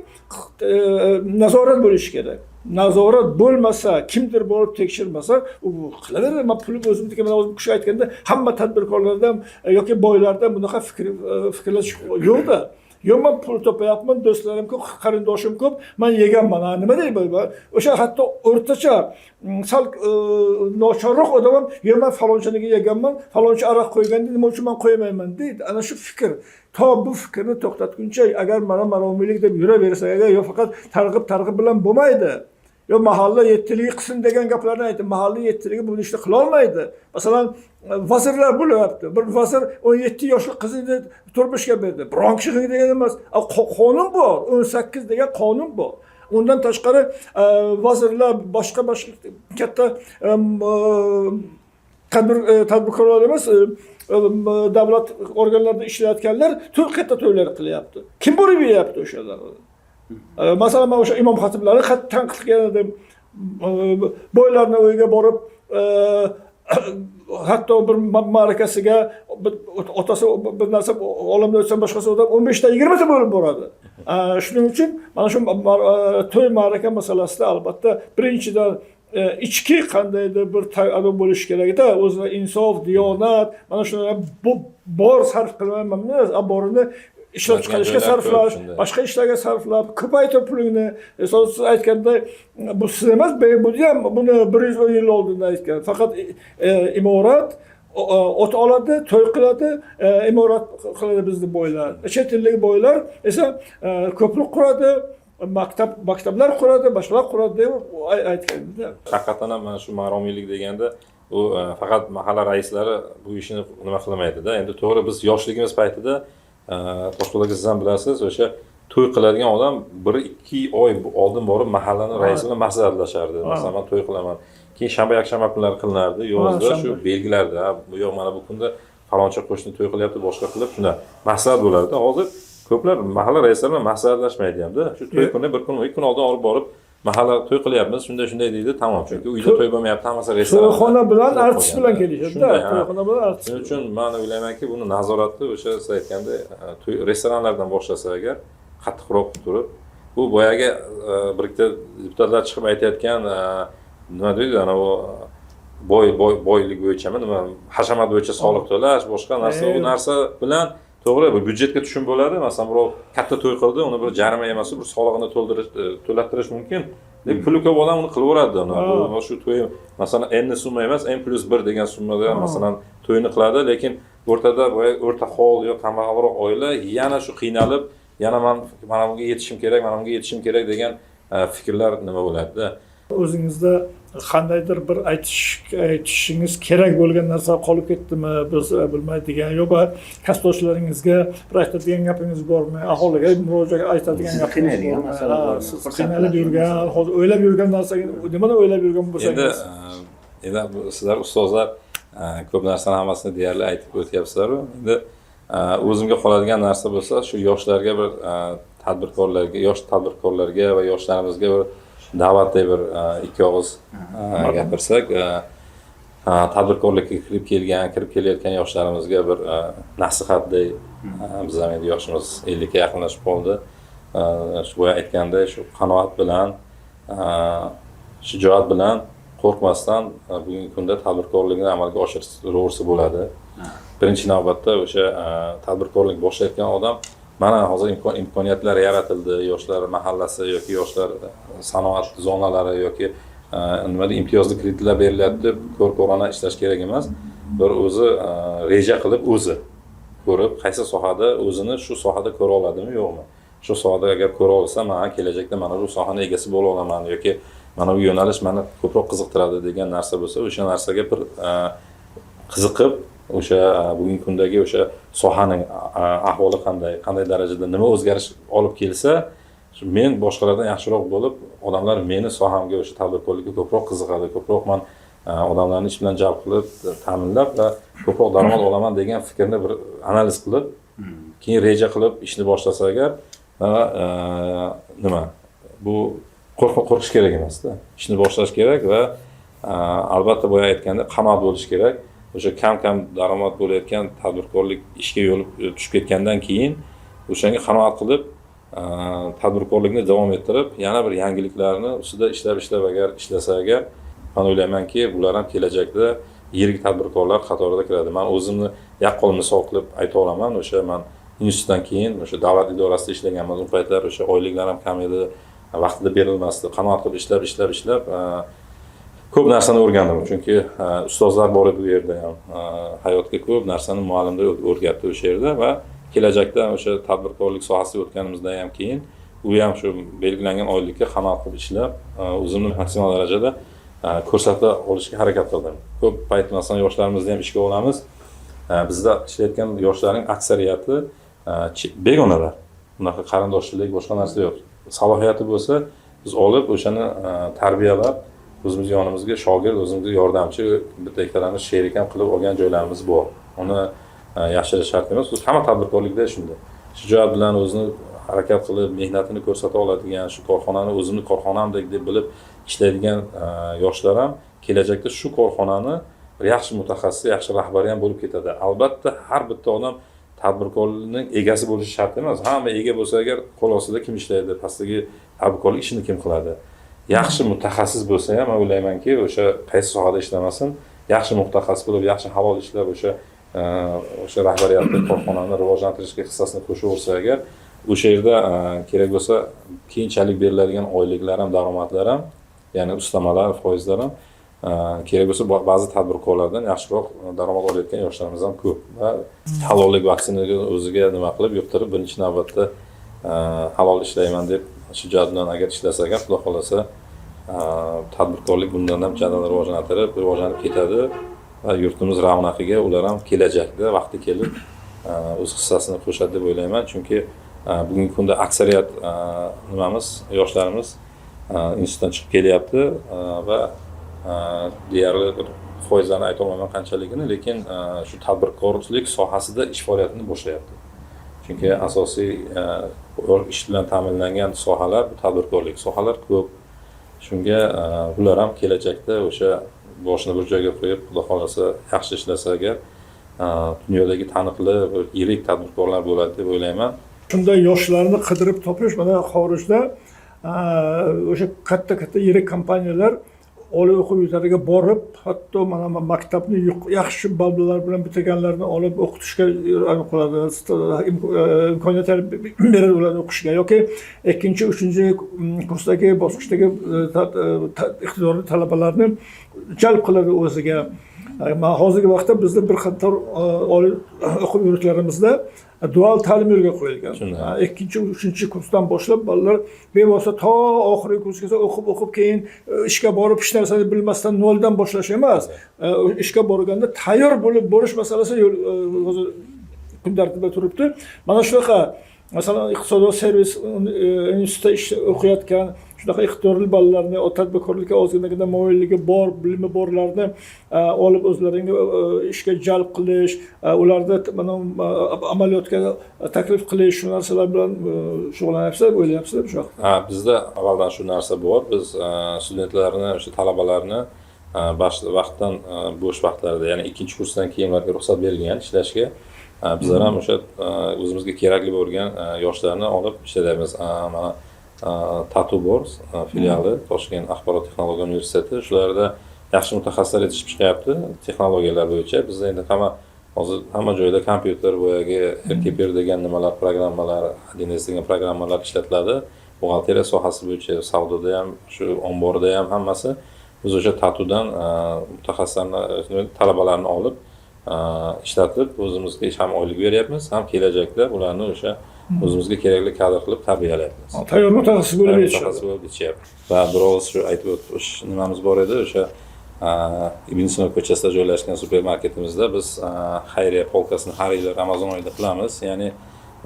nazorat bo'lishi kerak. Nazorat bo'lmasa, kimdir borib tekshirmasa, u qilaveradi. Man pulim o'zimniki, mana o'zim kishi aytganda hamma tadbirkorlardan yoki boylardan bunaqa fikrlash yo'qda. Yo'q, man pul topayapman, do'stlarim ko'p, qarindoshim ko'p, man yeganman. Ha, nima deyman? O'sha hatto o'rtacha, sal nochorroq odam ham, yo'q, man falonchinikiga yeganman, falonchi aroq qo'yganda nima uchun man qo'ymayman deydi. Ana shu fikr. To bu fikrni to'xtatguncha, agar mana maromiylik deb yuraversak, agar yo faqat targ'ib bilan bo'lmaydi. Yo mahalla yettiligi qilsin degan gaplarni aytdi. Mahalla yettiligi bu ishni qila olmaydi. Masalan, vazirlar bo'lyapti. Bir vazir 17 yoshli qizini turmushga berdi. Biron kishi degan emas. Qonun bor. 18 degan qonun bor. Undan tashqari vazirlar, boshqa boshqa katta tadbirkorlar emas, davlat organlarida ishlayotganlar to'y, katta to'ylar qilyapti. Kim borib yeyapti o'shalarni? Masalan, man o'sha imom xatiblarni qattiq tanqid qilgan edim. Boylarni uyiga borib, hatto bir ma'rakasiga bir otasi bir narsa olamda o'tsa, boshqasi odam 15 ta 20 ta bo'lib boradi. Shuning uchun mana shu to'y ma'raka masalasida albatta birinchidan ichki qandaydir bir ado bo'lishi kerakda, o'zida insof, diyonat, mana shular bu bor sarf qilmayman emas, borini ishlab chiqarishga sarflash, boshqa ishlarga sarflab, ko'paytir pulingni. Siz aytganday, bu siz emas, bu ham buni 110 yil oldin aytgan. Faqat imorat ot oladi, to'y qiladi, imorat qiladi bizni boylar. Chet ellik boylar esa ko'prik quradi, maktablar quradi, boshqalar quradi deb aytganda. Haqiqatan ham mana shu maromiylik deganda u faqat mahalla raislari bu ishni nima qilmaydida. Endi to'g'ri, biz yoshligimiz paytida, Toshpo'lat aka, siz ham bilasiz, o'sha to'y qiladigan odam 1-2 oy oldin borib mahallani raisi bilan maslahatlashardi. Masalan, man to'y qilaman. Keyin shanba, yakshanba kunlari qilinardi. Yozda shu belgilardi. Bu yoq mana bu kunda faloncha qo'shni to'y qilyapti, boshqa qilib shunda maslahat bo'lardi. Hozir ko'plar mahalla raislari bilan maslahatlashmaydi hamda. Shu to'y kuni bir kun, 2 kun oldin olib borib, mahalla to'y qilyapmiz, shunday shunday deydi, tamom. Chunki uyda to'y bo'lmayapti, hammasi restoranda. To'yxona bilan artist bilan kelishadi-da, to'yxona bilan artist. Shuning uchun men o'ylaymanki, buni nazoratni o'sha siz aytgandek, to'y restoranlardan boshlasa agar, qattiqroq turib, bu boyagi bir ikkita deputatlar chiqib aytayotgan, nima deydi, ana u boy boy boylik bo'yichami, nima, hashamat bo'yicha soliq to'lash, boshqa narsa, u narsa bilan To'g'ri, bu byudjetga tushum bo'ladi. Masalan, birov katta to'y qildi, uni bir jarima emas, bir solig'ini to'ldirish, to'lattirish mumkin. Lekin puli ko'p odam uni qilaveradi. Uni. Shu to'y, masalan, n summa emas, n plyus 1 degan summada masalan to'yni qiladi, lekin o'rtada boya o'rta hol yo kambag'alroq oila yana shu qiynalib, yana man mana bunga yetishim kerak, mana bunga yetishim kerak degan fikrlar nima bo'ladida. O'zingizda qandaydir bir aytishingiz kerak bo'lgan narsa qolib ketdimi, biz bilmaydigan, yoki kasbdoshlaringizga bir aytadigan gapingiz bormi, aholiga murojaat aytadigan Sizni gapingiz qiynaydigan bormi? masala bormi? Siz Xursand qiynalib qiladigan yurgan, masala. hozir o'ylab yurgan narsaga, nimani o'ylab yurgan Endi bo'lsangiz? Endi sizlar ustozlar ko'p narsani hammasini deyarli aytib o'tyapsizlar-u. Endi o'zimga qoladigan narsa bo'lsa, shu yoshlarga bir tadbirkorlarga, yosh tadbirkorlarga va yoshlarimizga bir da'vatdek bir ikki og'iz gapirsak, tadbirkorlikka kirib kelgan, kirib kelayotgan yoshlarimizga bir nasihatdek, biz ham endi yoshimiz 50 ga yaqinlashib qoldi. Shu boya aytgandek, shu qanoat bilan, shijoat bilan, qo'rqmasdan bugungi kunda tadbirkorlikni amalga oshiraversa bo'ladi. Birinchi navbatda o'sha tadbirkorlik boshlayotgan odam, mana hozir imkoniyatlar yaratildi, yoshlar mahallasi yoki yoshlar sanoat zonalari yoki nima deydi, imtiyozli kreditlar berilyapti deb ko'r ko'rona ishlash kerak emas. Bir o'zi reja qilib, o'zi ko'rib, qaysi sohada o'zini shu sohada ko'ra oladimi, yo'qmi, shu sohada agar ko'ra olsa, man kelajakda mana bu sohani egasi bo'la olaman yoki mana bu yo'nalish mani ko'proq qiziqtiradi degan narsa bo'lsa, o'sha narsaga bir qiziqib, o'sha bugungi kundagi o'sha sohaning ahvoli qanday, qanday darajada, nima o'zgarish olib kelsa, shu men boshqalardan yaxshiroq bo'lib, odamlar meni sohamga, o'sha tadbirkorlikka ko'proq qiziqadi, ko'proq man odamlarni ish bilan jalb qilib, ta'minlab va ko'proq daromad olaman degan fikrni bir analiz qilib, keyin reja qilib ishni boshlasa agar, va nima, bu qo'rqish kerak emasda, ishni boshlash kerak va albatta boya aytgandek, qanoat bo'lishi kerak. O'sha kam kam daromad bo'layotgan tadbirkorlik ishga yo'l tushib ketgandan keyin o'shanga qanoat qilib, tadbirkorlikni davom ettirib, yana bir yangiliklarni ustida ishlab ishlab agar ishlasa agar, man o'ylaymanki, bular ham kelajakda yirik tadbirkorlar qatorida kiradi. Man o'zimni yaqqol misol qilib ayta olaman. O'sha man institutdan keyin o'sha davlat idorasida ishlaganman. U paytlar o'sha oyliklar ham kam edi, vaqtida berilmasdi. Qanoat qilib ishlab, ishlab, ishlab ko'p narsani o'rgandim, chunki ustozlar bor edi u yerda ham. Hayotga ko'p narsani muallimlar o'rgatdi o'sha yerda va kelajakda o'sha tadbirkorlik sohasiga o'tganimizdan ham keyin u ham shu belgilangan oylikka qanoat qilib ishlab, o'zimni maksimal darajada ko'rsata olishga harakat qildim. Ko'p payt, masalan, yoshlarimizni ham ishga olamiz. Bizda ishlayotgan yoshlarning aksariyati begonalar, unaqa qarindoshchilik, boshqa narsa yo'q. Salohiyati bo'lsa, biz olib, o'shani tarbiyalab, o'zimiz yonimizga shogird, o'zimizga yordamchi, bitta ikkalamiz sherik ham qilib olgan joylarimiz bor. Uni yashirish shart emas. O'zi hamma tadbirkorlikda shunday, shijoat bilan o'zini harakat qilib, mehnatini ko'rsata oladigan, shu korxonani o'zimni korxonamdek deb bilib ishlaydigan yoshlar ham kelajakda shu korxonani bir yaxshi mutaxassisi, yaxshi rahbari ham bo'lib ketadi. Albatta, har bitta odam tadbirkorning egasi bo'lishi shart emas. Hamma ega bo'lsa agar, qo'l ostida kim ishlaydi, pastdagi tadbirkorlik ishini kim qiladi? Yaxshi mutaxassis bo'lsa ham, man o'ylaymanki, o'sha qaysi sohada ishlamasin, yaxshi mutaxassis bo'lib, yaxshi halol ishlab, o'sha rahbariyatni, korxonani rivojlantirishga hissasini qo'shaversa agar, o'sha yerda kerak bo'lsa keyinchalik beriladigan oyliklar ham, daromadlar ham, ya'ni ustamalar, foizlar ham kerak bo'lsa ba'zi tadbirkorlardan yaxshiroq daromad olayotgan yoshlarimiz ham ko'p. Va halollik vaksinaga o'ziga nima qilib yuqtirib, birinchi navbatda halol ishlayman deb shijoat bilan agar ishlasa agar, xudo xohlasa, tadbirkorlik bundan ham jadal rivojlantirib, rivojlanib ketadi va yurtimiz ravnaqiga ular ham kelajakda vaqti kelib o'z hissasini qo'shadi deb o'ylayman. Chunki bugungi kunda aksariyat nimamiz, yoshlarimiz institutdan chiqib kelyapti va deyarli bir foizlarni aytolmayman qanchaligini, lekin shu tadbirkorlik sohasida ish faoliyatini boshlayapti. Chunki asosiy ish bilan ta'minlangan sohalar bu tadbirkorlik sohalar ko'p. Shunga ular ham kelajakda o'sha boshini bir joyga qo'yib, xudo xohlasa, yaxshi ishlasa agar, dunyodagi taniqli bir yirik tadbirkorlar bo'ladi deb o'ylayman. Shunday yoshlarni qidirib topish, mana xorijda o'sha katta katta yirik kompaniyalar Oliy o'quv yurtlariga borib, hatto mana maktabni yaxshi ballar bilan bitirganlarni olib o'qitishga qiladi, imkoniyatlar beradi ularni o'qishga, yoki ikkinchi, uchinchi kursdagi bosqichdagi iqtidorli talabalarni jalb qiladi o'ziga. Hozirgi vaqtda bizda bir qator oliy o'quv yurtlarimizda dual ta'lim yo'lga qo'yilgan. Ikkinchi, uchinchi kursdan boshlab bolalar bevosita to oxirgi kursgacha o'qib, o'qib, keyin ishga borib hech narsani bilmasdan noldan boshlash emas. Ishga borganda tayyor bo'lib borish masalasi yo'l hozir kun tartibida turibdi. Mana shunaqa, masalan, iqtisodiyot servis institutida ish o'qiyotgan shunaqa iqtidorli bolalarni, tadbirkorlikka ozginagina moyilligi bor, bilimi borlarni olib o'zlaringga ishga jalb qilish, ularni mana amaliyotga taklif qilish, shu narsalar bilan shug'ullanyapsizlar, o'ylayapsizlar shu haqida? Ha, bizda avvaldan shu narsa bor. Biz studentlarni, o'sha talabalarni vaqtdan bo'sh vaqtlarida, ya'ni ikkinchi kursdan keyin ularga ruxsat berilgan ishlashga. Bizlar ham o'sha o'zimizga kerakli bo'lgan yoshlarni olib ishlatyapmiz. Mana TATU bor filiali, Toshkent axborot texnologiya universiteti. Shularda yaxshi mutaxassislar yetishib chiqyapti texnologiyalar bo'yicha. Bizda endi hamma hozir hamma joyda kompyuter, boyagi RKPR degan nimalar, programmalar, 1С degan programmalar ishlatiladi. Buxgalteriya sohasi bo'yicha savdoda ham, shu omborda ham hammasi. Biz o'sha TATUdan mutaxassislarni, talabalarni olib ishlatib, o'zimizga ham oylik beryapmiz, ham kelajakda ularni o'sha o'zimizga kerakli kadr qilib tarbiyalayapmiz. Tayyor mutaxassis bo'lib yetishadi. Mutaxassis bo'lib yetishyapti. Va bir og'iz shu aytib o'tish nimamiz bor edi, o'sha Ibn Sino ko'chasida joylashgan supermarketimizda biz xayriya polkasini har yili Ramazon oyida qilamiz. Ya'ni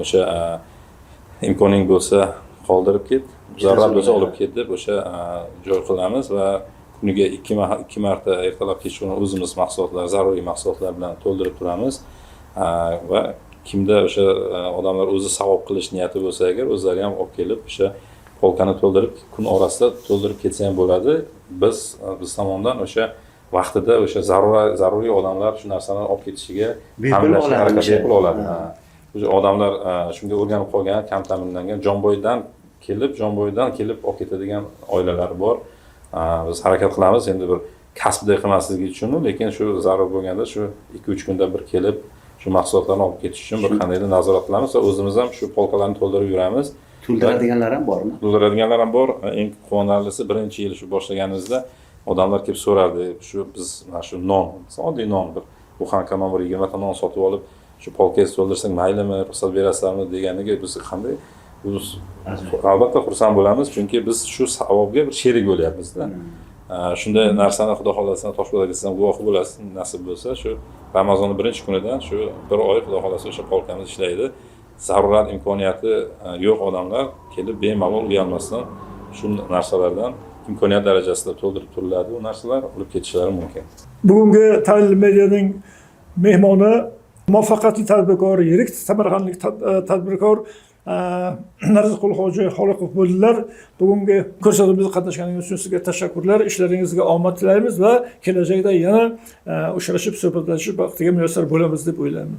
o'sha imkoning bo'lsa qoldirib ket, zarurat bo'lsa olib ket deb o'sha joy qilamiz va kuniga ikki marta, ertalab, kechqurun o'zimiz mahsulotlar, zaruriy mahsulotlar bilan to'ldirib turamiz. Va kimda o'sha odamlar o'zi savob qilish niyati bo'lsa agar, o'zlari ham olib kelib o'sha polkani to'ldirib, kun orasida to'ldirib ketsa ham bo'ladi. Biz tomondan o'sha vaqtida o'sha zaruriy odamlar shu narsani olib ketishiga Bepul ta'minlashga oladi harakat o'sha. Bepul oladi. Ha. O'sha odamlar shunga o'rganib qolgan, kam ta'minlangan, Jomboydan kelib olib ketadigan oilalar bor. Biz harakat qilamiz endi bir kasbdek qilmasligi uchun, lekin shu zarur bo'lganda shu 2-3 kunda bir kelib shu mahsulotlarni olib ketish uchun bir qandaydir nazorat qilamiz va o'zimiz ham shu polkalarni to'ldirib yuramiz. To'ldiradiganlar ham bormi? To'ldiradiganlar ham bor. Eng quvonarlisi, birinchi yil shu boshlaganimizda odamlar kelib so'rardi, shu biz mana shu non, oddiy non, bir буханка non, bir 20 ta non sotib olib, shu polkangizni to'ldirsak maylimi, ruxsat berasizlarmi deganiga biz qanday, biz albatta xursand bo'lamiz, chunki biz shu savobga bir sherik bo'lyapmizda. Shunday narsani xudo xohlasa Toshpo'latga siz ham guvohi bo'lasiz, nasib bo'lsa. Shu Ramazonni birinchi kunidan shu bir oy xudo xohlasa o'sha polkamiz ishlaydi. Zarurat, imkoniyati yo'q odamlar kelib bemalol uyalmasdan shu narsalardan imkoniyat darajasida to'ldirib turiladi, u narsalar olib ketishlari mumkin. Bugungi Tahlil Medianing mehmoni muvaffaqiyatli tadbirkor, yirik samarqandlik tadbirkor Narziqul hoji Xoliqov bo'ldilar. Bugungi ko'rsatuvimizda qatnashganingiz uchun sizga tashakkurlar, ishlaringizga omad tilaymiz va kelajakda yana uchrashib, suhbatlashib baxtiga muyassar bo'lamiz deb o'ylayman.